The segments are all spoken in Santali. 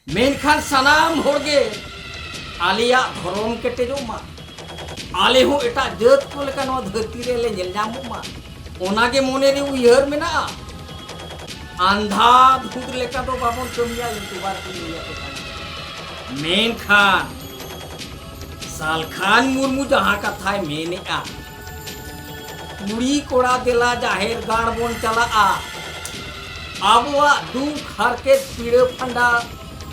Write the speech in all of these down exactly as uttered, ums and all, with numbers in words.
ᱢᱮᱱᱠᱷᱟᱱ ᱥᱟᱱᱟᱢ ᱦᱚᱲ ᱜᱮ ᱟᱞᱮᱭᱟᱜ ᱫᱷᱚᱨᱚᱢ ᱠᱮᱴᱮᱡᱚᱜ ᱢᱟ, ᱟᱞᱮ ᱦᱚᱸ ᱮᱴᱟᱜ ᱡᱟᱹᱛ ᱠᱚ ᱞᱮᱠᱟ ᱱᱚᱣᱟ ᱫᱷᱟᱹᱨᱛᱤ ᱨᱮ ᱞᱮ ᱧᱮᱞ ᱧᱟᱢᱚᱜ ᱢᱟ, ᱚᱱᱟ ᱜᱮ ᱢᱚᱱᱮ ᱨᱮ ᱩᱭᱦᱟᱹᱨ ᱢᱮᱱᱟᱜᱼᱟ᱾ ᱟᱱᱫᱷᱟ ᱫᱷᱩᱸᱫ ᱞᱮᱠᱟ ᱫᱚ ᱵᱟᱵᱚᱱ ᱠᱟᱹᱢᱤᱭᱟ, ᱤᱧ ᱫᱚ ᱵᱟᱨ ᱠᱤᱧ ᱞᱟᱹᱭ ᱟᱯᱮ ᱠᱟᱱᱟ᱾ ᱢᱮᱱᱠᱷᱟᱱ ᱥᱟᱞᱠᱷᱟᱱ ᱢᱩᱨᱢᱩ ᱡᱟᱦᱟᱸ ᱠᱟᱛᱷᱟᱭ ᱢᱮᱱᱮᱜᱼᱟ, ᱠᱩᱲᱤ ᱠᱚᱲᱟ ᱫᱮᱞᱟ ᱡᱟᱦᱮᱨ ᱜᱟᱲ ᱵᱚᱱ ᱪᱟᱞᱟᱜᱼᱟ, ᱟᱵᱚᱣᱟᱜ ᱫᱩᱠ ᱦᱟᱨᱠᱮᱛ ᱯᱤᱲᱟᱹ ᱯᱷᱟᱸᱰᱟ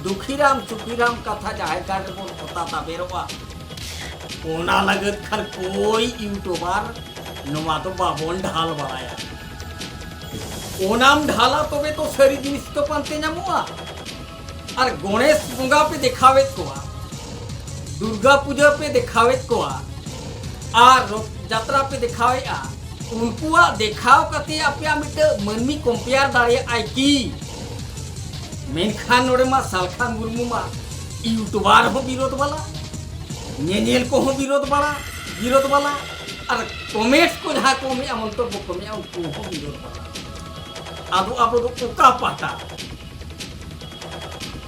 ᱫᱩᱠᱷᱤᱨᱟᱢ ᱥᱩᱠᱷᱤᱨᱟᱢ ᱠᱟᱛᱷᱟ ᱡᱟᱦᱮᱨ ᱜᱟᱲ ᱨᱮᱵᱚᱱ ᱚᱛᱟ ᱛᱟᱵᱮᱨᱚᱜᱼᱟ, ᱚᱱᱟ ᱞᱟᱹᱜᱤᱫ ᱠᱷᱟᱱ ᱠᱚᱭ ᱤᱭᱩᱴᱩᱵᱟᱨ ᱱᱚᱣᱟ ᱫᱚ ᱵᱟᱵᱚᱱ ᱰᱷᱟᱞ ᱵᱟᱲᱟᱭᱟ᱾ ᱚᱱᱟᱢ ᱰᱷᱟᱞᱟ ᱛᱚᱵᱮ ᱛᱚ ᱥᱟᱹᱨᱤ ᱡᱤᱱᱤᱥ ᱫᱚ ᱯᱟᱱᱛᱮ ᱧᱟᱢᱚᱜᱼᱟ᱾ ᱟᱨ ᱜᱚᱬᱮᱥ ᱵᱚᱸᱜᱟ ᱯᱮ ᱫᱮᱠᱷᱟᱣᱮᱫ ᱠᱚᱣᱟ, ᱫᱩᱨᱜᱟ ᱯᱩᱡᱟᱹ ᱯᱮ ᱫᱮᱠᱷᱟᱣᱮᱫ ᱠᱚᱣᱟ, ᱟᱨ ᱨᱚᱛ ᱡᱟᱛᱨᱟ ᱯᱮ ᱫᱮᱠᱷᱟᱣᱮᱫᱼᱟ, ᱩᱱᱠᱩᱣᱟᱜ ᱫᱮᱠᱷᱟᱣ ᱠᱟᱛᱮ ᱟᱯᱮᱭᱟᱜ ᱢᱤᱫᱴᱟᱹᱝ ᱢᱟᱹᱱᱢᱤ ᱠᱚᱢᱯᱮᱭᱟᱨ ᱫᱟᱲᱮᱭᱟᱜᱼᱟᱭ ᱠᱤ? ᱢᱮᱱᱠᱷᱟᱱ ᱱᱚᱰᱮ ᱢᱟ ᱥᱟᱞᱠᱷᱟᱱ ᱢᱩᱨᱢᱩ ᱢᱟ ᱤᱭᱩᱴᱩᱵᱟᱨ ᱦᱚᱸ ᱵᱤᱨᱳᱫᱷ ᱵᱟᱞᱟ, ᱧᱮᱧᱮᱞ ᱠᱚᱦᱚᱸ ᱵᱤᱨᱳᱫᱷ ᱵᱟᱞᱟ, ᱵᱤᱨᱳᱫᱷ ᱵᱟᱞᱟ, ᱟᱨ ᱠᱚᱢᱮᱱᱴᱥ ᱠᱚ ᱡᱟᱦᱟᱸ ᱠᱚ ᱮᱢᱮᱜᱼᱟ, ᱢᱚᱱᱛᱚᱵᱵᱚ ᱠᱚ ᱮᱢᱮᱜᱼᱟ, ᱩᱱᱠᱩ ᱦᱚᱸ ᱵᱤᱨᱳᱫᱷ ᱵᱟᱞᱟ᱾ ᱟᱫᱚ ᱟᱵᱚ ᱫᱚ ᱚᱠᱟ ᱯᱟᱦᱴᱟ?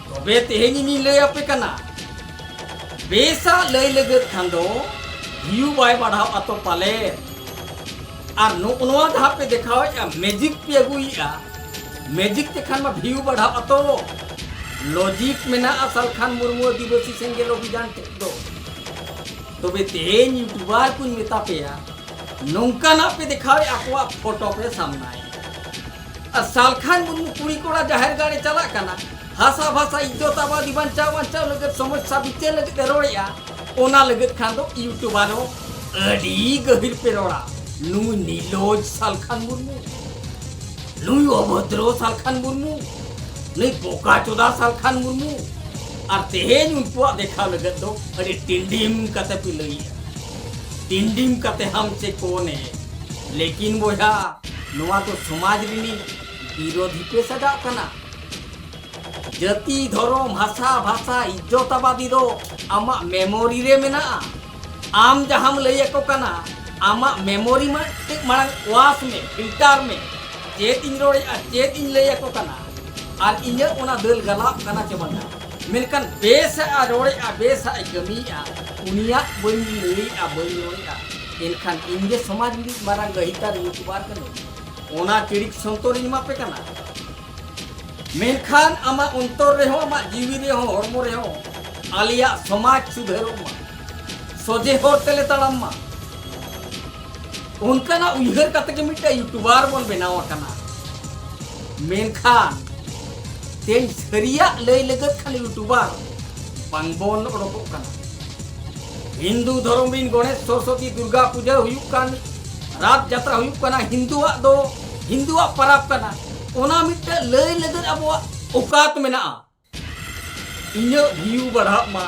ᱛᱚᱵᱮ ᱛᱮᱦᱮᱧ ᱤᱧᱤᱧ ᱞᱟᱹᱭ ᱟᱯᱮ ᱠᱟᱱᱟ, ᱵᱮᱥᱟᱜ ᱞᱟᱹᱭ ᱞᱟᱹᱜᱤᱫ ᱠᱷᱟᱱ ᱫᱚ ᱵᱷᱤᱭᱩ ᱵᱟᱭ ᱵᱟᱲᱦᱟᱣ ᱟᱛᱚ ᱯᱟᱞᱮ᱾ ᱟᱨ ᱱᱚᱜᱼᱚ ᱱᱚᱣᱟ ᱡᱟᱦᱟᱸ ᱯᱮ ᱫᱮᱠᱷᱟᱣᱮᱫᱼᱟ, ᱢᱮᱡᱤᱠ ᱯᱮ ᱟᱹᱜᱩᱭᱮᱫᱼᱟ, ᱢᱮᱡᱤᱠ ᱛᱮᱠᱷᱟᱱ ᱢᱟ ᱵᱷᱤᱭᱩ ᱵᱟᱲᱦᱟᱣ ᱟᱛᱚ᱾ ᱞᱚᱡᱤᱠ ᱢᱮᱱᱟᱜᱼᱟ ᱥᱟᱞᱠᱷᱟᱱ ᱢᱩᱨᱢᱩ ᱟᱹᱫᱤᱵᱟᱹᱥᱤ ᱥᱮᱸᱜᱮᱞ ᱚᱵᱷᱤᱡᱟᱱ ᱴᱷᱮᱱ ᱫᱚ᱾ ᱛᱚᱵᱮ ᱛᱮᱦᱮᱧ ᱤᱭᱩᱴᱩᱵᱟᱨ ᱠᱚᱧ ᱢᱮᱛᱟ ᱯᱮᱭᱟ, ᱱᱚᱝᱠᱟᱱᱟᱜ ᱯᱮ ᱫᱮᱠᱷᱟᱣᱮᱫ, ᱟᱠᱚᱣᱟᱜ ᱯᱷᱳᱴᱳ ᱯᱮ ᱥᱟᱢᱱᱟᱭᱮᱫ᱾ ᱟᱨ ᱥᱟᱞᱠᱷᱟᱱ ᱢᱩᱨᱢᱩ ᱠᱩᱲᱤ ᱠᱚᱲᱟ ᱡᱟᱦᱮᱨ ᱜᱟᱲ ᱮ ᱪᱟᱞᱟᱜ ᱠᱟᱱᱟ, ᱦᱟᱥᱟ ᱵᱷᱟᱥᱟ ᱤᱡᱽᱡᱚᱛ ᱟᱵᱟᱫᱤ ᱵᱟᱧᱪᱟᱣ, ᱵᱟᱧᱪᱟᱣ ᱞᱟᱹᱜᱤᱫ, ᱥᱚᱢᱚᱥᱥᱟ ᱵᱤᱪᱟᱹᱨ ᱞᱟᱹᱜᱤᱫ ᱮ ᱨᱚᱲᱮᱜᱼᱟ, ᱚᱱᱟ ᱞᱟᱹᱜᱤᱫ ᱠᱷᱟᱱ ᱫᱚ ᱤᱭᱩᱴᱩᱵᱟᱨ ᱦᱚᱸ ᱟᱹᱰᱤ ᱜᱟᱹᱦᱤᱨ ᱯᱮ ᱨᱚᱲᱟ᱾ ᱱᱩᱭ ᱱᱤᱞᱚᱡᱽ ᱥᱟᱞᱠᱷᱟᱱ ᱢᱩᱨᱢᱩ, ᱱᱩᱭ ᱚᱵᱷᱚᱫᱨᱚ ᱥᱟᱞᱠᱷᱟᱱ ᱢᱩᱨᱢᱩ, ᱱᱩᱭ ᱵᱚᱠᱟ ᱪᱳᱫᱟ ᱥᱟᱞᱠᱷᱟᱱ ᱢᱩᱨᱢᱩ᱾ ᱟᱨ ᱛᱮᱦᱮᱧ ᱩᱱᱠᱩᱣᱟᱜ ᱫᱮᱠᱷᱟᱣ ᱞᱟᱹᱜᱤᱫ ᱫᱚ ᱟᱹᱰᱤ ᱴᱤᱱᱰᱤᱢ ᱠᱟᱛᱮ ᱯᱮ ᱞᱟᱹᱭᱮᱜᱼᱟ, ᱴᱤᱱᱰᱤᱢ ᱠᱟᱛᱮ ᱦᱟᱢ ᱥᱮ ᱠᱳᱱ ᱦᱮ᱾ ᱞᱮᱠᱤᱱ ᱵᱚᱭᱦᱟ, ᱱᱚᱣᱟ ᱫᱚ ᱥᱚᱢᱟᱡᱽ ᱨᱤᱱᱤᱡ ᱵᱤᱨᱳᱫᱷᱤ ᱯᱮ ᱥᱟᱡᱟᱜ ᱠᱟᱱᱟ᱾ ᱡᱟᱹᱛᱤ, ᱫᱷᱚᱨᱚᱢ, ᱦᱟᱥᱟ, ᱵᱷᱟᱥᱟ, ᱤᱡᱽᱡᱚᱛ ᱟᱵᱟᱫᱤ ᱫᱚ ᱟᱢᱟᱜ ᱢᱮᱢᱳᱨᱤ ᱨᱮ ᱢᱮᱱᱟᱜᱼᱟ᱾ ᱟᱢ ᱡᱟᱦᱟᱸᱢ ᱞᱟᱹᱭ ᱟᱠᱚ ᱠᱟᱱᱟ, ᱟᱢᱟᱜ ᱢᱮᱢᱳᱨᱤ ᱢᱟ ᱠᱟᱹᱴᱤᱡ ᱢᱟᱲᱟᱝ ᱣᱟᱥ ᱢᱮ, ᱯᱷᱤᱞᱴᱟᱨ ᱢᱮ᱾ ᱪᱮᱫ ᱤᱧ ᱨᱚᱲᱮᱫᱼᱟ, ᱪᱮᱫ ᱤᱧ ᱞᱟᱹᱭ ᱟᱠᱚ ᱠᱟᱱᱟ, ᱟᱨ ᱤᱧᱟᱹᱜ ᱚᱱᱟ ᱫᱟᱹᱞ ᱜᱟᱞᱟᱜ ᱠᱟᱱᱟ ᱪᱮ ᱵᱟᱝᱟ? ᱢᱮᱱᱠᱷᱟᱱ ᱵᱮᱥᱟᱜ ᱮ ᱨᱚᱲᱮᱜᱼᱟ, ᱵᱮᱥᱟᱜ ᱮ ᱠᱟᱹᱢᱤᱭᱮᱜᱼᱟ, ᱩᱱᱤᱭᱟᱜ ᱵᱟᱹᱧ ᱞᱟᱹᱭᱮᱜᱼᱟ, ᱵᱟᱹᱧ ᱨᱚᱲᱮᱜᱼᱟ᱾ ᱮᱱᱠᱷᱟᱱ ᱤᱧ ᱜᱮ ᱥᱚᱢᱟᱡᱽ ᱨᱤᱱᱤᱡ ᱢᱟᱨᱟᱝ ᱜᱟᱹᱦᱤᱨ ᱭᱩᱴᱩᱵᱟᱨ ᱠᱟᱹᱱᱟᱹᱧ᱾ ᱚᱱᱟ ᱪᱤᱲᱤᱠ ᱥᱚᱱᱛᱚᱨᱤᱧ ᱮᱢᱟ ᱯᱮ ᱠᱟᱱᱟ᱾ ᱢᱮᱱᱠᱷᱟᱱ ᱟᱢᱟᱜ ᱚᱱᱛᱚᱨ ᱨᱮᱦᱚᱸ, ᱟᱢᱟᱜ ᱡᱤᱣᱤ ᱨᱮᱦᱚᱸ, ᱦᱚᱲᱢᱚ ᱨᱮᱦᱚᱸ ᱟᱞᱮᱭᱟᱜ ᱥᱚᱢᱟᱡᱽ ᱥᱩᱫᱷᱟᱹᱨᱚᱜ ᱢᱟ, ᱥᱚᱡᱷᱮ ᱦᱚᱨ ᱛᱮᱞᱮ ᱛᱟᱲᱟᱢ ᱢᱟ, ᱚᱱᱠᱟᱱᱟᱜ ᱩᱭᱦᱟᱹᱨ ᱠᱟᱛᱮ ᱜᱮ ᱢᱤᱫᱴᱮᱱ ᱭᱩᱴᱩᱵᱟᱨ ᱵᱚᱱ ᱵᱮᱱᱟᱣ ᱟᱠᱟᱱᱟ᱾ ᱢᱮᱱᱠᱷᱟᱱ ᱛᱮᱦᱮᱧ ᱥᱟᱹᱨᱤᱭᱟᱜ ᱞᱟᱹᱭ ᱞᱟᱹᱜᱤᱫ ᱠᱷᱟᱱ ᱭᱩᱴᱩᱵᱟᱨ ᱵᱟᱝᱵᱚᱱ ᱚᱰᱚᱠᱚᱜ ᱠᱟᱱᱟ᱾ ᱦᱤᱱᱫᱩ ᱫᱷᱚᱨᱚᱢ ᱨᱤᱱ ᱜᱚᱬᱮᱥ, ᱥᱚᱨᱚᱥᱚᱛᱤ, ᱫᱩᱨᱜᱟ ᱯᱩᱡᱟᱹ ᱦᱩᱭᱩᱜ ᱠᱟᱱ, ᱨᱟᱛ ᱡᱟᱛᱨᱟ ᱦᱩᱭᱩᱜ ᱠᱟᱱᱟ, ᱦᱤᱱᱫᱩᱣᱟᱜ ᱫᱚ, ᱦᱤᱱᱫᱩᱣᱟᱜ ᱯᱟᱨᱟᱵᱽ ᱠᱟᱱᱟ, ᱚᱱᱟ ᱢᱤᱫᱴᱮᱱ ᱞᱟᱹᱭ ᱞᱟᱹᱜᱤᱫ ᱟᱵᱚᱣᱟᱜ ᱚᱠᱟᱛ ᱢᱮᱱᱟᱜᱼᱟ᱾ ᱤᱧᱟᱹᱜ ᱵᱷᱤᱭᱩ ᱵᱟᱲᱦᱟᱜ ᱢᱟ,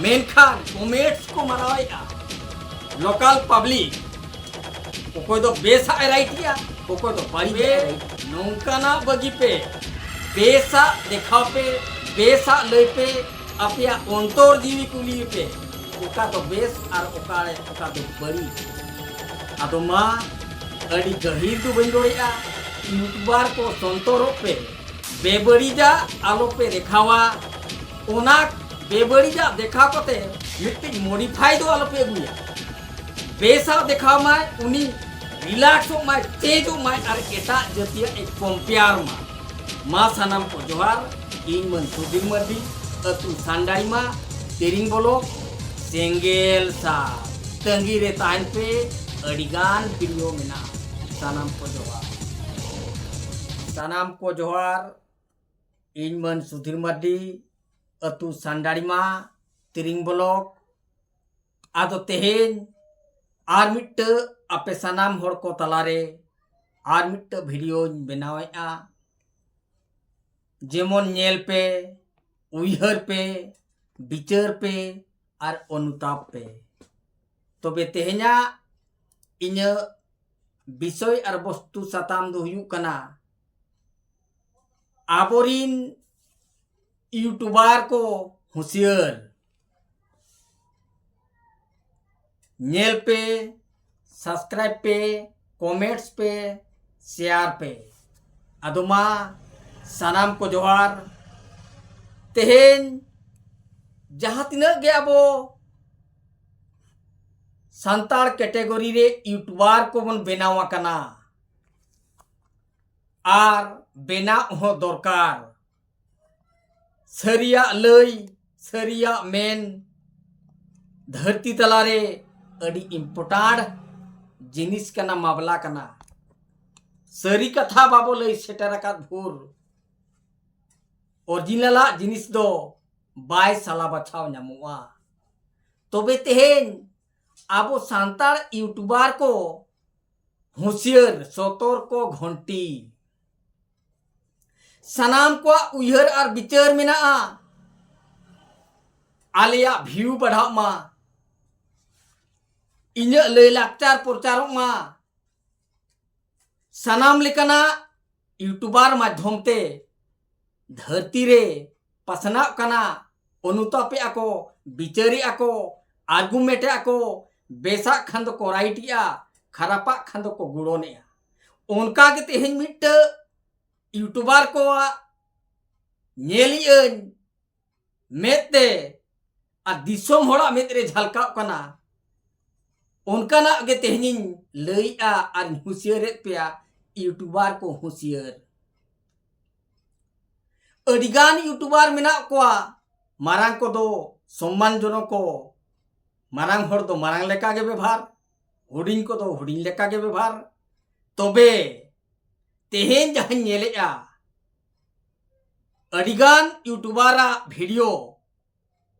ᱢᱮᱱᱠᱷᱟᱱ ᱠᱚᱢᱮᱱᱴᱥ ᱠᱚ ᱢᱟᱨᱟᱣᱮᱫᱼᱟ ᱞᱳᱠᱟᱞ ᱯᱟᱵᱽᱞᱤᱠ᱾ ᱚᱠᱚᱭ ᱫᱚ ᱵᱮᱥᱟᱜ ᱮ ᱨᱟᱭᱤᱴ ᱜᱮᱭᱟ, ᱚᱠᱚᱭ ᱫᱚ ᱵᱟᱹᱲᱤᱡᱟᱜ ᱮ ᱨᱟᱭᱤᱴ᱾ ᱱᱚᱝᱠᱟᱱᱟᱜ ᱵᱟᱹᱜᱤ ᱯᱮ, ᱵᱮᱥᱟᱜ ᱫᱮᱠᱷᱟᱣ ᱯᱮ, ᱵᱮᱥᱟᱜ ᱞᱟᱹᱭ ᱯᱮ, ᱟᱯᱮᱭᱟᱜ ᱚᱱᱛᱚᱨ ᱡᱤᱣᱤ ᱠᱩᱞᱤᱭᱮ ᱯᱮ, ᱚᱠᱟ ᱫᱚ ᱵᱮᱥ ᱟᱨ ᱚᱠᱟ, ᱚᱠᱟ ᱫᱚ ᱵᱟᱹᱲᱤᱡ᱾ ᱟᱫᱚ ᱢᱟ, ᱟᱹᱰᱤ ᱜᱟᱹᱦᱤᱨ ᱫᱚ ᱵᱟᱹᱧ ᱨᱚᱲᱮᱫᱼᱟ, ᱭᱩᱴᱩᱵᱟᱨ ᱠᱚ ᱥᱚᱱᱛᱚᱨᱚᱜ ᱯᱮ, ᱵᱮᱵᱟᱹᱲᱤᱡᱟᱜ ᱟᱞᱚ ᱯᱮ ᱫᱮᱠᱷᱟᱣᱟ᱾ ᱚᱱᱟ ᱵᱮᱵᱟᱹᱲᱤᱡᱟᱜ ᱫᱮᱠᱷᱟᱣ ᱠᱟᱛᱮ ᱢᱤᱫᱴᱤᱡ ᱢᱚᱰᱤᱯᱷᱟᱭ ᱫᱚ ᱟᱞᱚ ᱯᱮ ᱟᱹᱜᱩᱭᱟ᱾ ᱵᱮᱥᱟᱜ ᱫᱮᱠᱷᱟᱣ ᱢᱟᱭ, ᱩᱱᱤ ᱨᱤᱞᱟᱠᱥᱚᱜ ᱢᱟᱭ, ᱪᱮᱧᱡᱚᱜ ᱢᱟᱭ ᱟᱨ ᱮᱴᱟᱜ ᱡᱟᱹᱛᱤᱭᱟᱜ ᱮ ᱠᱚᱢᱯᱮᱭᱟᱨ ᱢᱟ᱾ ᱢᱟ ᱥᱟᱱᱟᱢ ᱠᱚ ᱡᱚᱦᱟᱨ, ᱤᱧ ᱢᱟᱹᱱ ᱥᱩᱫᱷᱤᱨ ᱢᱟᱹᱨᱰᱤ, ᱟᱹᱛᱩ ᱥᱟᱱᱰᱟᱲᱤᱢᱟ, ᱛᱤᱨᱤᱝ ᱵᱚᱞᱚᱠ, ᱥᱮᱸᱜᱮᱞ ᱥᱟ᱾ ᱛᱟᱺᱜᱤ ᱨᱮ ᱛᱟᱦᱮᱱ ᱯᱮ, ᱟᱹᱰᱤᱜᱟᱱ ᱵᱷᱤᱰᱤᱭᱳ ᱢᱮᱱᱟᱜᱼᱟ᱾ ᱥᱟᱱᱟᱢ ᱠᱚ ᱡᱚᱦᱟᱨ᱾ ᱥᱟᱱᱟᱢ ᱠᱚ ᱡᱚᱦᱟᱨ, ᱤᱧ ᱢᱟᱹᱱ ᱥᱩᱫᱷᱤᱨ ᱢᱟᱹᱨᱰᱤ, ᱟᱹᱛᱩ ᱥᱟᱱᱰᱟᱲᱤᱢᱟ, ᱛᱤᱨᱤᱝ ᱵᱚᱞᱚᱠ᱾ ᱟᱫᱚ ᱛᱮᱦᱮᱧ ᱟᱨ ᱢᱤᱫᱴᱟᱹ ᱟᱯᱮ ᱥᱟᱱᱟᱢ ᱦᱚᱲ ᱠᱚ ᱛᱟᱞᱟᱨᱮ ᱟᱨ ᱢᱤᱫᱴᱟᱹ ᱵᱷᱤᱰᱤᱭᱳᱧ ᱵᱮᱱᱟᱣᱮᱫᱼᱟ᱾ ᱡᱮᱢᱚᱱ ᱧᱮᱞ ᱯᱮ, ᱩᱭᱦᱟᱹᱨ ᱯᱮ, ᱵᱤᱪᱟᱹᱨ ᱯᱮ ᱟᱨ ᱚᱱᱩᱛᱟᱯ ᱯᱮ᱾ ᱛᱚᱵᱮ ᱛᱮᱦᱮᱧᱟᱜ ᱤᱧᱟᱹᱜ ᱵᱤᱥᱚᱭ ᱟᱨ ᱵᱚᱥᱛᱩ ᱥᱟᱛᱟᱢ ᱫᱚ ᱦᱩᱭᱩᱜ ᱠᱟᱱᱟ, ᱟᱵᱚᱨᱤᱱ ᱭᱩᱴᱩᱵᱟᱨ ᱠᱚ ᱦᱩᱸᱥᱤᱭᱟᱹᱨ᱾ ᱧᱮᱞ ᱯᱮ, ᱥᱟᱵᱥᱠᱨᱟᱭᱤᱵ ᱯᱮ, ᱠᱚᱢᱮᱱᱴᱥ ᱯᱮ, ᱥᱮᱭᱟᱨ ᱯᱮ᱾ ᱟᱫᱚ ᱢᱟ, ᱥᱟᱱᱟᱢ ᱠᱚ ᱡᱚᱦᱟᱨ᱾ ᱛᱮᱦᱮᱧ ᱡᱟᱦᱟᱸ ᱛᱤᱱᱟᱹᱜ ᱜᱮ ᱟᱵᱚ ᱥᱟᱱᱛᱟᱲ ᱠᱮᱴᱮᱜᱚᱨᱤ ᱨᱮ ᱤᱭᱩᱴᱩᱵᱟᱨ ᱠᱚᱵᱚᱱ ᱵᱮᱱᱟᱣ ᱟᱠᱟᱱᱟ ᱟᱨ ᱵᱮᱱᱟᱣ ᱦᱚᱸ ᱫᱚᱨᱠᱟᱨ, ᱥᱟᱹᱨᱤᱭᱟᱜ ᱞᱟᱹᱭ, ᱥᱟᱹᱨᱤᱭᱟᱜ ᱢᱮᱱ ᱫᱷᱟᱹᱨᱛᱤ ᱛᱟᱞᱟᱨᱮ ᱟᱹᱰᱤ ᱤᱢᱯᱚᱨᱴᱟᱱᱴ ᱡᱤᱱᱤᱥ ᱠᱟᱱᱟ, ᱢᱟᱢᱞᱟ ᱠᱟᱱᱟ᱾ ᱥᱟᱹᱨᱤ ᱠᱟᱛᱷᱟ ᱵᱟᱵᱚ ᱞᱟᱹᱭ ᱥᱮᱴᱮᱨ ᱟᱠᱟᱫ ᱵᱷᱳᱨ ᱚᱨᱤᱡᱤᱱᱟᱞᱟᱜ ᱡᱤᱱᱤᱥ ᱫᱚ ᱵᱟᱭ ᱥᱟᱞᱟ ᱵᱟᱪᱷᱟᱣ ᱧᱟᱢᱚᱜᱼᱟ᱾ ᱛᱚᱵᱮ ᱛᱮᱦᱮᱧ ᱟᱵᱚ ᱥᱟᱱᱛᱟᱲ ᱤᱭᱩᱴᱩᱵᱟᱨ ᱠᱚ ᱦᱩᱸᱥᱤᱭᱟᱹᱨ, ᱥᱚᱛᱚᱨᱠᱚ ᱜᱷᱚᱱᱴᱤ᱾ ᱥᱟᱱᱟᱢ ᱠᱚᱣᱟᱜ ᱩᱭᱦᱟᱹᱨ ᱟᱨ ᱵᱤᱪᱟᱹᱨ ᱢᱮᱱᱟᱜᱼᱟ, ᱟᱞᱮᱭᱟᱜ ᱵᱷᱤᱭᱩ ᱵᱟᱲᱦᱟᱜ ᱢᱟ, ᱤᱧᱟᱹᱜ ᱞᱟᱹᱭ ᱞᱟᱠᱪᱟᱨ ᱯᱨᱚᱪᱟᱨᱚᱜ ᱢᱟ᱾ ᱥᱟᱱᱟᱢ ᱞᱮᱠᱟᱱᱟᱜ ᱤᱭᱩᱴᱩᱵᱟᱨ ᱢᱟᱫᱽᱫᱷᱚᱢ ᱛᱮ ᱫᱷᱟᱹᱨᱛᱤ ᱨᱮ ᱯᱟᱥᱱᱟᱜ ᱠᱟᱱᱟ᱾ ᱚᱱᱩᱛᱟᱯᱮᱜᱼᱟ ᱠᱚ, ᱵᱤᱪᱟᱹᱨᱮᱜᱼᱟ ᱠᱚ, ᱟᱨᱜᱩᱢᱮᱴᱮᱜᱼᱟ ᱠᱚ, ᱵᱮᱥᱟᱜ ᱠᱷᱟᱱ ᱫᱚᱠᱚ ᱨᱟᱭᱤᱴᱮᱜᱼᱟ, ᱠᱷᱟᱨᱟᱯᱟᱜ ᱠᱷᱟᱱ ᱫᱚᱠᱚ ᱜᱩᱲᱚᱱᱮᱜᱼᱟ᱾ ᱚᱱᱠᱟ ᱜᱮ ᱛᱮᱦᱮᱧ ᱢᱤᱫᱴᱟᱹ ᱤᱭᱩᱴᱩᱵᱟᱨ ᱠᱚᱣᱟᱜ ᱧᱮᱞᱮᱜ ᱟᱹᱧ ᱢᱮᱫ ᱛᱮ ᱟᱨ ᱫᱤᱥᱚᱢ ᱦᱚᱲᱟᱜ ᱢᱮᱫ ᱨᱮ ᱡᱷᱟᱞᱠᱟᱣᱜ ᱠᱟᱱᱟ, ᱚᱱᱠᱟᱱᱟᱜ ᱜᱮ ᱛᱮᱦᱮᱧᱤᱧ ᱞᱟᱹᱭᱮᱜᱼᱟ ᱟᱨᱤᱧ ᱦᱩᱸᱥᱤᱭᱟᱹᱨᱮᱫ ᱯᱮᱭᱟ, ᱤᱭᱩᱴᱩᱵᱟᱨ ᱠᱚ ᱦᱩᱸᱥᱤᱭᱟᱹᱨ᱾ ᱟᱹᱰᱤᱜᱟᱱ ᱤᱭᱩᱴᱩᱵᱟᱨ ᱢᱮᱱᱟᱜ ᱠᱚᱣᱟ, ᱢᱟᱨᱟᱝ ᱠᱚᱫᱚ ᱥᱚᱢᱢᱟᱱ ᱡᱚᱱᱚᱠ ᱠᱚ, ᱢᱟᱨᱟᱝ ᱦᱚᱲ ᱫᱚ ᱢᱟᱨᱟᱝ ᱞᱮᱠᱟ ᱜᱮ ᱵᱮᱵᱷᱟᱨ, ᱦᱩᱰᱤᱧ ᱠᱚᱫᱚ ᱦᱩᱰᱤᱧ ᱞᱮᱠᱟ ᱜᱮ ᱵᱮᱵᱷᱟᱨ᱾ ᱛᱚᱵᱮ ᱛᱮᱦᱮᱧ ᱡᱟᱦᱟᱸᱧ ᱧᱮᱞᱮᱜᱼᱟ, ᱟᱹᱰᱤᱜᱟᱱ ᱤᱭᱩᱴᱩᱵᱟᱨᱟᱜ ᱵᱷᱤᱰᱤᱭᱳ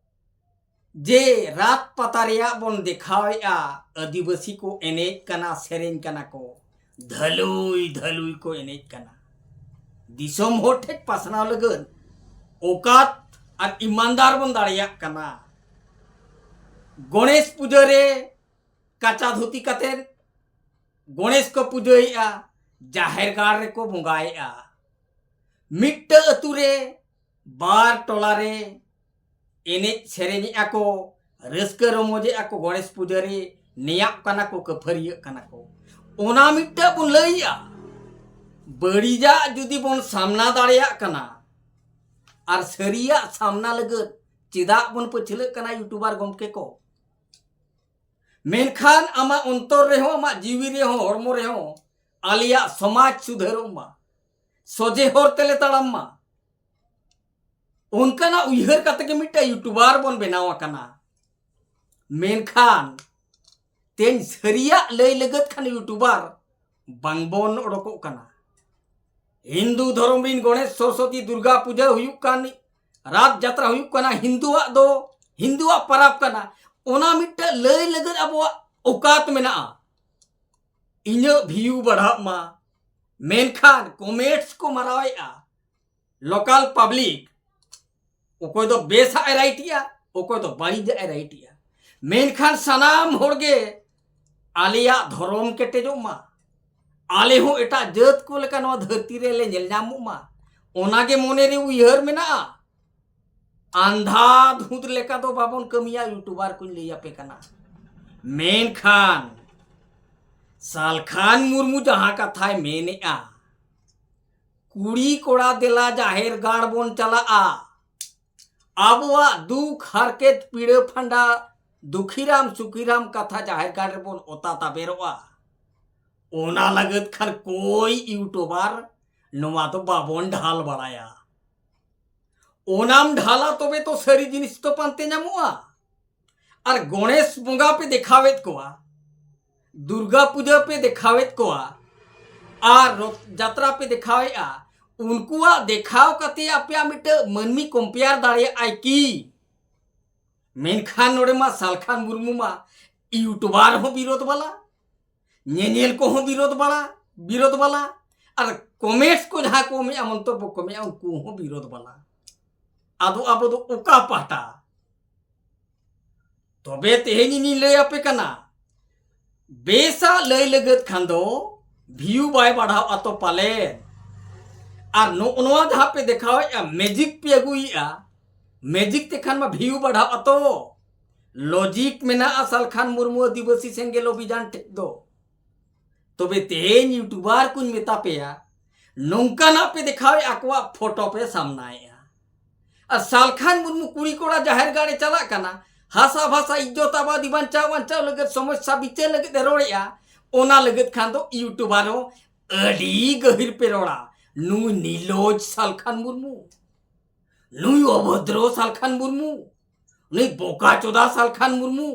ᱡᱮ ᱨᱟᱛ ᱯᱟᱛᱟ ᱨᱮᱭᱟᱜ ᱵᱚᱱ ᱫᱮᱠᱷᱟᱣᱮᱜᱼᱟ, ᱟᱹᱫᱤᱵᱟᱹᱥᱤ ᱠᱚ ᱮᱱᱮᱡ ᱠᱟᱱᱟ, ᱥᱮᱨᱮᱧ ᱠᱟᱱᱟ ᱠᱚ, ᱫᱷᱟᱹᱞᱩᱭ ᱫᱷᱟᱹᱞᱩᱭ ᱠᱚ ᱮᱱᱮᱡ ᱠᱟᱱᱟ᱾ ᱫᱤᱥᱚᱢ ᱦᱚᱲ ᱴᱷᱮᱱ ᱯᱟᱥᱱᱟᱣ ᱞᱟᱹᱜᱤᱫ ᱚᱠᱟᱛ ᱟᱨ ᱤᱢᱟᱱᱫᱟᱨ ᱵᱚᱱ ᱫᱟᱲᱮᱭᱟᱜ ᱠᱟᱱᱟ᱾ ᱜᱚᱬᱮᱥ ᱯᱩᱡᱟᱹ ᱨᱮ ᱠᱟᱪᱟ ᱫᱷᱩᱛᱤ ᱠᱟᱛᱮᱫ ᱜᱚᱬᱮᱥ ᱠᱚ ᱯᱩᱡᱟᱹᱭᱮᱜᱼᱟ, ᱡᱟᱦᱮᱨ ᱜᱟᱲ ᱨᱮᱠᱚ ᱵᱚᱸᱜᱟᱭᱮᱜᱼᱟ᱾ ᱢᱤᱫᱴᱟᱹᱝ ᱟᱹᱛᱩ ᱨᱮ ᱵᱟᱨ ᱴᱚᱞᱟ ᱨᱮ ᱮᱱᱮᱡ ᱥᱮᱨᱮᱧᱮᱜᱼᱟ ᱠᱚ, ᱨᱟᱹᱥᱠᱟᱹ ᱨᱚᱢᱚᱡᱮᱜᱼᱟ ᱠᱚ, ᱜᱚᱬᱮᱥ ᱯᱩᱡᱟᱹ ᱨᱮ ᱱᱮᱭᱟᱜ ᱠᱟᱱᱟ ᱠᱚ, ᱠᱟᱹᱯᱷᱟᱹᱨᱤᱭᱟᱹᱜ ᱠᱟᱱᱟ ᱠᱚ᱾ ᱚᱱᱟ ᱢᱤᱫᱴᱟᱹᱝ ᱵᱚᱱ ᱞᱟᱹᱭᱮᱜᱼᱟ᱾ ᱵᱟᱹᱲᱤᱡᱟᱜ ᱡᱩᱫᱤ ᱵᱚᱱ ᱥᱟᱢᱱᱟ ᱫᱟᱲᱮᱭᱟᱜ ᱠᱟᱱᱟ, ᱟᱨ ᱥᱟᱹᱨᱤᱭᱟᱜ ᱥᱟᱢᱱᱟ ᱞᱟᱹᱜᱤᱫ ᱪᱮᱫᱟᱜ ᱵᱚᱱ ᱯᱟᱹᱪᱷᱞᱟᱹᱜ ᱠᱟᱱᱟ ᱭᱩᱴᱩᱵᱟᱨ ᱜᱚᱢᱠᱮ ᱠᱚ? ᱢᱮᱱᱠᱷᱟᱱ ᱟᱢᱟᱜ ᱚᱱᱛᱚᱨ ᱨᱮᱦᱚᱸ, ᱟᱢᱟᱜ ᱡᱤᱣᱤ ᱨᱮᱦᱚᱸ, ᱦᱚᱲᱢᱚ ᱨᱮᱦᱚᱸ ᱟᱞᱮᱭᱟᱜ ᱥᱚᱢᱟᱡᱽ ᱥᱩᱫᱷᱟᱹᱨᱚᱜ ᱢᱟ, ᱥᱚᱡᱷᱮ ᱦᱚᱨ ᱛᱮᱞᱮ ᱛᱟᱲᱟᱢ ᱢᱟ, ᱚᱱᱠᱟᱱᱟᱜ ᱩᱭᱦᱟᱹᱨ ᱠᱟᱛᱮ ᱜᱮ ᱢᱤᱫᱴᱮᱱ ᱭᱩᱴᱩᱵᱟᱨ ᱵᱚᱱ ᱵᱮᱱᱟᱣ ᱟᱠᱟᱱᱟ᱾ ᱢᱮᱱᱠᱷᱟᱱ ᱛᱮᱦᱮᱧ ᱥᱟᱹᱨᱤᱭᱟᱜ ᱞᱟᱹᱭ ᱞᱟᱹᱜᱤᱫ ᱠᱷᱟᱱ ᱭᱩᱴᱩᱵᱟᱨ ᱵᱟᱝᱵᱚᱱ ᱚᱰᱚᱠᱚᱜ ᱠᱟᱱᱟ᱾ ᱦᱤᱱᱫᱩ ᱫᱷᱚᱨᱚᱢ ᱨᱤᱱ ᱜᱚᱬᱮᱥ, ᱥᱚᱨᱚᱥᱚᱛᱤ, ᱫᱩᱨᱜᱟ ᱯᱩᱡᱟᱹ ᱦᱩᱭᱩᱜ ᱠᱟᱱ, ᱨᱟᱛ ᱡᱟᱛᱨᱟ ᱦᱩᱭᱩᱜ ᱠᱟᱱᱟ, ᱦᱤᱱᱫᱩᱣᱟᱜ ᱫᱚ, ᱦᱤᱱᱫᱩᱣᱟᱜ ᱯᱟᱨᱟᱵᱽ ᱠᱟᱱᱟ, ᱚᱱᱟ ᱢᱤᱫᱴᱮᱱ ᱞᱟᱹᱭ ᱞᱟᱹᱜᱤᱫ ᱟᱵᱚᱣᱟᱜ ᱚᱠᱟᱛ ᱢᱮᱱᱟᱜᱼᱟ᱾ ᱤᱧᱟᱹᱜ ᱵᱷᱤᱭᱩ ᱵᱟᱲᱦᱟᱜ ᱢᱟ, ᱢᱮᱱᱠᱷᱟᱱ ᱠᱚᱢᱮᱱᱴᱥ ᱠᱚ ᱢᱟᱨᱟᱣᱮᱫᱼᱟ ᱞᱳᱠᱟᱞ ᱯᱟᱵᱽᱞᱤᱠ, ᱚᱠᱚᱭ ᱫᱚ ᱵᱮᱥᱟᱜ ᱮ ᱨᱟᱭᱤᱴᱮᱜᱼᱟ, ᱚᱠᱚᱭ ᱫᱚ ᱵᱟᱹᱲᱤᱡᱟᱜ ᱮ ᱨᱟᱭᱤᱴᱮᱜᱼᱟ᱾ ᱢᱮᱱᱠᱷᱟᱱ ᱥᱟᱱᱟᱢ ᱦᱚᱲ ᱜᱮ ᱟᱞᱮᱭᱟᱜ ᱫᱷᱚᱨᱚᱢ ᱠᱮᱴᱮᱡᱚᱜ ᱢᱟ, ᱟᱞᱮ ᱦᱚᱸ ᱮᱴᱟᱜ ᱡᱟᱹᱛ ᱠᱚ ᱞᱮᱠᱟ ᱱᱚᱣᱟ ᱫᱷᱟᱹᱨᱛᱤ ᱨᱮ ᱞᱮ ᱧᱮᱞ ᱧᱟᱢᱚᱜ ᱢᱟ, ᱚᱱᱟ ᱜᱮ ᱢᱚᱱᱮ ᱨᱮ ᱩᱭᱦᱟᱹᱨ ᱢᱮᱱᱟᱜᱼᱟ᱾ ᱟᱱᱫᱷᱟ ᱫᱷᱩᱸᱫ ᱞᱮᱠᱟ ᱫᱚ ᱵᱟᱵᱚᱱ ᱠᱟᱹᱢᱤᱭᱟ, ᱭᱩᱴᱩᱵᱟᱨ ᱠᱚᱧ ᱞᱟᱹᱭ ᱟᱯᱮ ᱠᱟᱱᱟ᱾ ᱢᱮᱱᱠᱷᱟᱱ ᱥᱟᱞᱠᱷᱟᱱ ᱢᱩᱨᱢᱩ ᱡᱟᱦᱟᱸ ᱠᱟᱛᱷᱟᱭ ᱢᱮᱱᱮᱜᱼᱟ, ᱠᱩᱲᱤ ᱠᱚᱲᱟ ᱫᱮᱞᱟ ᱡᱟᱦᱮᱨ ᱜᱟᱲ ᱵᱚᱱ ᱪᱟᱞᱟᱜᱼᱟ, ᱟᱵᱚᱣᱟᱜ ᱫᱩᱠ ᱦᱟᱨᱠᱮᱛ ᱯᱤᱲᱟᱹ ᱯᱷᱟᱸᱰᱟ ᱫᱩᱠᱷᱤᱨᱟᱢ ᱥᱩᱠᱷᱤᱨᱟᱢ ᱠᱟᱛᱷᱟ ᱡᱟᱦᱮᱨ ᱜᱟᱲ ᱨᱮᱵᱚᱱ ᱚᱛᱟ ᱛᱟᱵᱮᱨᱚᱜᱼᱟ, ᱚᱱᱟ ᱞᱟᱹᱜᱤᱫ ᱠᱷᱟᱱ ᱠᱚᱭ ᱭᱩᱴᱩᱵᱟᱨ ᱱᱚᱣᱟ ᱫᱚ ᱵᱟᱵᱚᱱ ᱰᱷᱟᱞ ᱵᱟᱲᱟᱭᱟ᱾ ᱚᱱᱟᱢ ᱰᱷᱟᱞᱟ ᱛᱚᱵᱮ ᱛᱚ ᱥᱟᱹᱨᱤ ᱡᱤᱱᱤᱥ ᱫᱚ ᱯᱟᱱᱛᱮ ᱧᱟᱢᱚᱜᱼᱟ᱾ ᱟᱨ ᱜᱚᱬᱮᱥ ᱵᱚᱸᱜᱟ ᱯᱮ ᱫᱮᱠᱷᱟᱣᱮᱫ ᱠᱚᱣᱟ, ᱫᱩᱨᱜᱟ ᱯᱩᱡᱟᱹ ᱯᱮ ᱫᱮᱠᱷᱟᱣᱮᱫ ᱠᱚᱣᱟ, ᱟᱨ ᱨᱚᱛ ᱡᱟᱛᱨᱟ ᱯᱮ ᱫᱮᱠᱷᱟᱣᱮᱫᱼᱟ, ᱩᱱᱠᱩᱣᱟᱜ ᱫᱮᱠᱷᱟᱣ ᱠᱟᱛᱮ ᱟᱯᱮᱭᱟᱜ ᱢᱤᱫᱴᱟᱝ ᱢᱟᱹᱱᱢᱤ ᱠᱚᱢᱯᱮᱭᱟᱨ ᱫᱟᱲᱮᱭᱟᱜᱼᱟᱭ ᱠᱤ? ᱢᱮᱱᱠᱷᱟᱱ ᱱᱚᱰᱮ ᱢᱟ ᱥᱟᱞᱠᱷᱟᱱ ᱢᱩᱨᱢᱩ ᱢᱟ ᱭᱩᱴᱩᱵᱟᱨ ᱦᱚᱸ ᱵᱤᱨᱳᱫᱷ ᱵᱟᱞᱟ, ᱧᱮᱧᱮᱞ ᱠᱚᱦᱚᱸ ᱵᱤᱨᱳᱫᱷ ᱵᱟᱞᱟ, ᱵᱤᱨᱳᱫᱷ ᱵᱟᱞᱟ, ᱟᱨ ᱠᱚᱢᱮᱱᱴᱥ ᱠᱚ ᱡᱟᱦᱟᱸ ᱠᱚ ᱮᱢᱮᱜᱼᱟ, ᱢᱚᱱᱛᱚᱵᱵᱚ ᱠᱚ ᱮᱢᱮᱜᱼᱟ, ᱩᱱᱠᱩ ᱦᱚᱸ ᱵᱤᱨᱳᱫᱷ ᱵᱟᱞᱟ᱾ ᱟᱫᱚ ᱟᱵᱚ ᱫᱚ ᱚᱠᱟ ᱯᱟᱦᱴᱟ? ᱛᱚᱵᱮ ᱛᱮᱦᱮᱧ ᱤᱧᱤᱧ ᱞᱟᱹᱭ ᱟᱯᱮ ᱠᱟᱱᱟ, ᱵᱮᱥᱟᱜ ᱞᱟᱹᱭ ᱞᱟᱹᱜᱤᱫ ᱠᱷᱟᱱ ᱫᱚ ᱵᱷᱤᱭᱩ ᱵᱟᱭ ᱵᱟᱲᱦᱟᱣ ᱟᱛᱚ ᱯᱟᱞᱮᱱ᱾ ᱟᱨ ᱱᱚᱜᱼᱚ ᱱᱚᱣᱟ ᱡᱟᱦᱟᱸ ᱯᱮ ᱫᱮᱠᱷᱟᱣᱮᱫᱼᱟ, ᱢᱮᱡᱤᱠ ᱯᱮ ᱟᱹᱜᱩᱭᱮᱫᱼᱟ, ᱢᱮᱡᱤᱠ ᱛᱮᱠᱷᱟᱱ ᱢᱟ ᱵᱷᱤᱭᱩ ᱵᱟᱲᱦᱟᱣ ᱟᱛᱚ᱾ ᱞᱚᱡᱤᱠ ᱢᱮᱱᱟᱜᱼᱟ ᱥᱟᱞᱠᱷᱟᱱ ᱢᱩᱨᱢᱩ ᱟᱹᱫᱤᱵᱟᱹᱥᱤ ᱥᱮᱸᱜᱮᱞ ᱚᱵᱷᱤᱡᱟᱱ ᱴᱷᱮᱡ ᱫᱚ᱾ ᱛᱚᱵᱮ ᱛᱮᱦᱮᱧ ᱭᱩᱴᱩᱵᱟᱨ ᱠᱚᱧ ᱢᱮᱛᱟ ᱯᱮᱭᱟ, ᱱᱚᱝᱠᱟᱱᱟᱜ ᱯᱮ ᱫᱮᱠᱷᱟᱣᱮᱫ, ᱟᱠᱚᱣᱟᱜ ᱯᱷᱳᱴᱳ ᱯᱮ ᱥᱟᱢᱱᱟᱭᱮᱫᱼᱟ᱾ ᱟᱨ ᱥᱟᱞᱠᱷᱟᱱ ᱢᱩᱨᱢᱩ ᱠᱩᱲᱤ ᱠᱚᱲᱟ ᱡᱟᱦᱮᱨ ᱜᱟᱲ ᱮ ᱪᱟᱞᱟᱜ ᱠᱟᱱᱟ, ᱦᱟᱥᱟ ᱵᱷᱟᱥᱟ ᱤᱡᱽᱡᱚᱛ ᱟᱵᱟᱫᱤ ᱵᱟᱧᱪᱟᱣ ᱵᱟᱧᱪᱟᱣ ᱞᱟᱹᱜᱤᱫ, ᱥᱚᱢᱚᱥᱥᱟ ᱵᱤᱪᱟᱹᱨ ᱞᱟᱹᱜᱤᱫ ᱮ ᱨᱚᱲᱮᱫᱼᱟ, ᱚᱱᱟ ᱞᱟᱹᱜᱤᱫ ᱠᱷᱟᱱ ᱫᱚ ᱤᱭᱩᱴᱩᱵᱟᱨ ᱦᱚᱸ ᱟᱹᱰᱤ ᱜᱟᱹᱦᱤᱨ ᱯᱮ ᱨᱚᱲᱟ᱾ ᱱᱩᱭ ᱱᱤᱞᱚᱡᱽ ᱥᱟᱞᱠᱷᱟᱱ ᱢᱩᱨᱢᱩ, ᱱᱩᱭ ᱚᱵᱷᱚᱫᱨᱚ ᱥᱟᱞᱠᱷᱟᱱ ᱢᱩᱨᱢᱩ, ᱱᱩᱭ ᱵᱚᱠᱟ ᱪᱳᱫᱟ ᱥᱟᱞᱠᱷᱟᱱ ᱢᱩᱨᱢᱩ᱾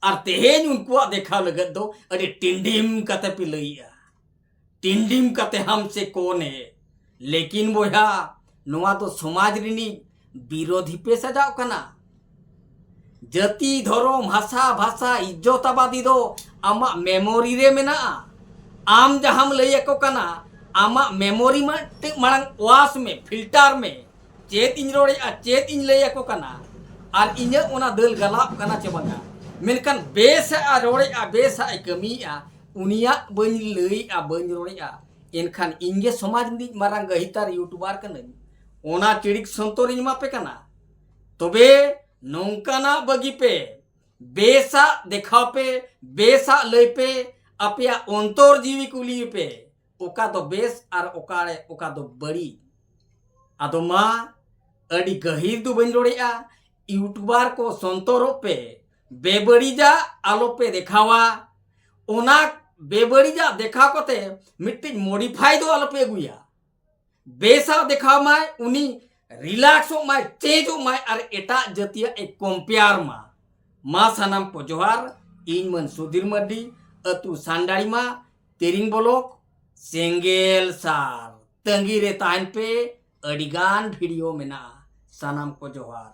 ᱟᱨ ᱛᱮᱦᱮᱧ ᱩᱱᱠᱩᱣᱟᱜ ᱫᱮᱠᱷᱟᱣ ᱞᱟᱹᱜᱤᱫ ᱫᱚ ᱟᱹᱰᱤ ᱴᱤᱱᱰᱤᱢ ᱠᱟᱛᱮ ᱯᱮ ᱞᱟᱹᱭᱮᱜᱼᱟ, ᱴᱤᱱᱰᱤᱢ ᱠᱟᱛᱮ ᱦᱟᱢ ᱥᱮ ᱠᱳᱱ ᱦᱮ᱾ ᱞᱮᱠᱤᱱ ᱵᱚᱭᱦᱟ, ᱱᱚᱣᱟ ᱫᱚ ᱥᱚᱢᱟᱡᱽ ᱨᱤᱱᱤᱡ ᱵᱤᱨᱳᱫᱷᱤ ᱯᱮ ᱥᱟᱡᱟᱣ ᱠᱟᱱᱟ᱾ ᱡᱟᱹᱛᱤ, ᱫᱷᱚᱨᱚᱢ, ᱦᱟᱥᱟ, ᱵᱷᱟᱥᱟ, ᱤᱡᱽᱡᱚᱛ ᱟᱵᱟᱫᱤ ᱫᱚ ᱟᱢᱟᱜ ᱢᱮᱢᱳᱨᱤ ᱨᱮ ᱢᱮᱱᱟᱜᱼᱟ᱾ ᱟᱢ ᱡᱟᱦᱟᱸᱢ ᱞᱟᱹᱭ ᱟᱠᱚ ᱠᱟᱱᱟ, ᱟᱢᱟᱜ ᱢᱮᱢᱳᱨᱤ ᱢᱤᱫᱴᱮᱱ ᱢᱟᱲᱟᱝ ᱣᱟᱥ ᱢᱮ, ᱯᱷᱤᱞᱴᱟᱨ ᱢᱮ᱾ ᱪᱮᱫ ᱤᱧ ᱨᱚᱲᱮᱫᱼᱟ, ᱪᱮᱫ ᱤᱧ ᱞᱟᱹᱭ ᱟᱠᱚ ᱠᱟᱱᱟ, ᱟᱨ ᱤᱧᱟᱹᱜ ᱚᱱᱟ ᱫᱟᱹᱞ ᱜᱟᱞᱟᱜ ᱠᱟᱱᱟ ᱪᱮ ᱵᱟᱝᱟ᱾ ᱢᱮᱱᱠᱷᱟᱱ ᱵᱮᱥᱟᱜ ᱮ ᱨᱚᱲᱮᱫᱼᱟ, ᱵᱮᱥᱟᱜ ᱮ ᱠᱟᱹᱢᱤᱭᱮᱫᱼᱟ, ᱩᱱᱤᱭᱟᱜ ᱵᱟᱹᱧ ᱞᱟᱹᱭᱮᱫᱼᱟ, ᱵᱟᱹᱧ ᱨᱚᱲᱮᱫᱼᱟ᱾ ᱮᱱᱠᱷᱟᱱ ᱤᱧ ᱜᱮ ᱥᱚᱢᱟᱡᱽ ᱨᱤᱱᱤᱡ ᱢᱟᱨᱟᱝ ᱜᱟᱹᱦᱤᱨ ᱤᱭᱩᱴᱩᱵᱟᱨ ᱠᱟᱹᱱᱟᱹᱧ, ᱚᱱᱟ ᱪᱤᱲᱤᱠ ᱥᱚᱱᱛᱚᱨ ᱤᱧ ᱮᱢᱟ ᱯᱮ ᱠᱟᱱᱟ᱾ ᱛᱚᱵᱮ ᱱᱚᱝᱠᱟᱱᱟᱜ ᱵᱟᱹᱜᱤ ᱯᱮ, ᱵᱮᱥᱟᱜ ᱫᱮᱠᱷᱟᱣ ᱯᱮ, ᱵᱮᱥᱟᱜ ᱞᱟᱹᱭ ᱯᱮ, ᱟᱯᱮᱭᱟᱜ ᱚᱱᱛᱚᱨ ᱡᱤᱣᱤ ᱠᱩᱞᱤᱭᱮ ᱯᱮ, ᱚᱠᱟ ᱫᱚ ᱵᱮᱥ ᱟᱨ ᱚᱠᱟᱨᱮ, ᱚᱠᱟ ᱫᱚ ᱵᱟᱹᱲᱤᱡ᱾ ᱟᱫᱚ ᱢᱟ, ᱟᱹᱰᱤ ᱜᱟᱹᱦᱤᱨ ᱫᱚ ᱵᱟᱹᱧ ᱨᱚᱲᱮᱫᱼᱟ, ᱤᱭᱩᱴᱩᱵᱟᱨ ᱠᱚ ᱥᱚᱱᱛᱚᱨᱚᱜ ᱯᱮ, ᱵᱮᱵᱟᱹᱲᱤᱡᱟᱜ ᱟᱞᱚᱯᱮ ᱫᱮᱠᱷᱟᱣᱟ᱾ ᱚᱱᱟ ᱵᱮᱵᱟᱹᱲᱤᱡᱟᱜ ᱫᱮᱠᱷᱟᱣ ᱠᱟᱛᱮ ᱢᱤᱫᱴᱤᱡ ᱢᱚᱰᱤᱯᱷᱟᱭ ᱫᱚ ᱟᱞᱚᱯᱮ ᱟᱹᱜᱩᱭᱟ᱾ ᱵᱮᱥᱟᱜ ᱫᱮᱠᱷᱟᱣ ᱢᱟᱭ, ᱩᱱᱤ ᱨᱤᱞᱟᱠᱥᱚᱜ ᱢᱟᱭ, ᱪᱮᱧᱡᱚᱜ ᱢᱟᱭ ᱟᱨ ᱮᱴᱟᱜ ᱡᱟᱹᱛᱤᱭᱟᱜ ᱮ ᱠᱚᱢᱯᱮᱭᱟᱨ ᱢᱟ᱾ ᱢᱟ ᱥᱟᱱᱟᱢ ᱠᱚ ᱡᱚᱦᱟᱨ, ᱤᱧ ᱢᱟᱹᱱ ᱥᱩᱫᱷᱤᱨ ᱢᱟᱨᱰᱤ, ᱟᱹᱛᱩ ᱥᱟᱱᱰᱟᱲᱤᱢᱟ, ᱛᱮᱨᱤᱝ ᱵᱞᱚᱠ, ᱥᱮᱸᱜᱮᱞ ᱥᱟᱨ᱾ ᱛᱟᱺᱜᱤ ᱨᱮ ᱛᱟᱦᱮᱱ ᱯᱮ, ᱟᱹᱰᱤᱜᱟᱱ ᱵᱷᱤᱰᱤᱭᱳ ᱢᱮᱱᱟᱜᱼᱟ᱾ ᱥᱟᱱᱟᱢ ᱠᱚ ᱡᱚᱦᱟᱨ᱾